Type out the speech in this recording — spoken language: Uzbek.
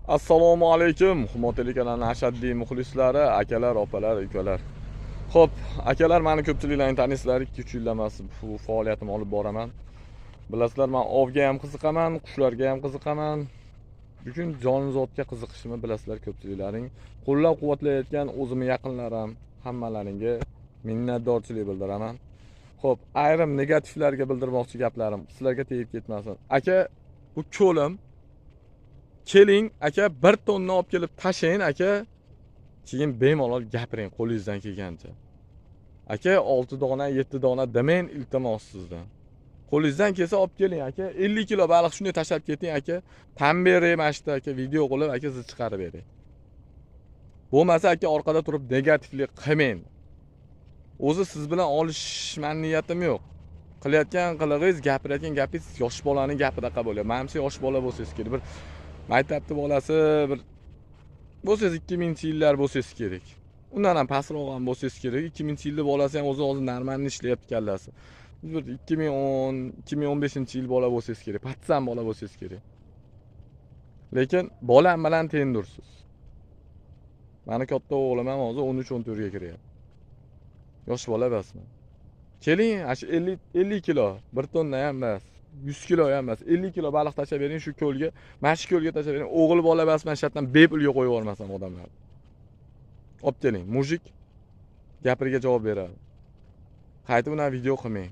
Assalomu alaykum, Humo telekanalining ashaddiy muxlislari, akalar, opalar, ukalar. Xo'p, akalar, meni ko'pchiliklarning taniysizlar, 2-3 yildan beri bu faoliyatimni olib boraman. Bilasizlar, men ovga ham qiziqaman, qushlarga ham qiziqaman. Bugun jonzotga qiziqishimni bilasizlar ko'pchiliklaring. Qo'llab-quvvatlayotgan o'zimni yaqinlarim, hammalaringga minnatdorchilik bildiraman. Xo'p, ayrim negativlarga bildirmoqchi gaplarim sizlarga tegib ketmasin. Aka, bu ko'lim, keling aka, 1 tonna olib kelib tashlang aka, keyin bemalol gapiring qo'lingizdan kelgancha. Aka, 6 dona, 7 dona demang, iltimos sizdan. Qo'lingizdan kelsa olib keling aka, 50 kilo baliq shunday tashlab keting aka, tan bering mana shu aka, video qilib aka siz chiqarib bering. Bo'lmasa aka orqada turib negativlik qilmang. O'zi siz bilan olishman niyatim yo'q. Qilayotgan qilig'ingiz, gapirayotgan gapingiz yosh bolaning gapidaqa bo'lyapti. Menimcha yosh bola bo'lsangiz kerak. Bir maktabni bolasi bir bo'lsangiz 2000-yillar bo'lsangiz kerak. Undan ham pastroq ham bo'lsangiz kerak. 2000-yilning bolasi ham o'zi hozir normalni ishlayapti kallasi. Bir 2010, 2015-yil bola bo'lsangiz kerak, patsan bola bo'lsangiz kerak. Lekin bolam bilan tengdursiz. Meni katta o'g'lim ham hozir 13-14 ga kiryapti. Yosh bola emasman. Keling, ana shu 50 kilo, 1 tonna ham emas, 100 kilo ham emas, 50 kilo baliq tashlab bering shu ko'lga, mana shu ko'lga tashlab bering. O'g'il bola emasman, shu yerdan bepulga qo'yib yubormasam odamlarni. Olib keling, mujik gapiriga javob beradi. Qaytib undan video qilmang.